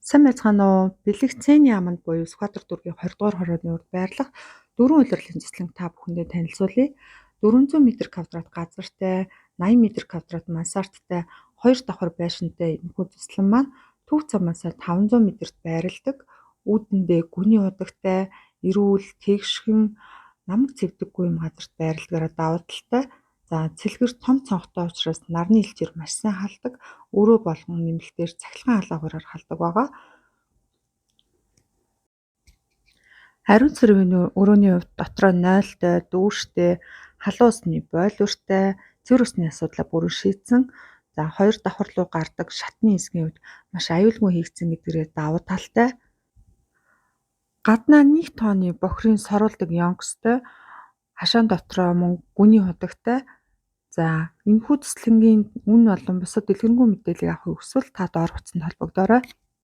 Сайн байцгаана уу? Бэлэг цэний аманд буюу Сүхбаатар дүүргийн 20 дугаар хорооны урд байрлах дөрвөн улирлын цэцлэнг та бүхэндээ танилцуулъя. 400 м квадрат газартай, 80 м квадрат мансарттай, хоёр давхар байшинтай энэхүү цэцлэн маань Төв замаас 500 м-т байрладаг. Үүдэндээ гүний удагтай, эрүүл, тэгшхэн, намаг цэвдэггүй юм газарт байрладгаараа давуу талтай. За, цэлгэр том цонхтой учраас нарны элчээр маш сайн халдаг. Өрөө болгон нэмэлтээр цахилгаан халаагаараар халдаг байгаа. Ариун цэргийн өрөөний хувьд дотроо нойлтой, дүүштэй, халуун усны бойлууртай, цэвэр усны асуудлаа бүрэн шийдсэн. За, хоёр давхар руу гардаг шатны хэсгийн хувьд маш аюулгүй хийгдсэн гэдгээрээ давуу талтай. Гаднаа нэг тооны бохирын соруулдаг ёнкстой, хашаан дотроо мөн гүний худагтай. За, энэхүү цэцлэнгийн үнэ болон бусад дэлгэрэнгүй мэдээллийг авахыг хүсвэл та доор утсанд холбогдоорой.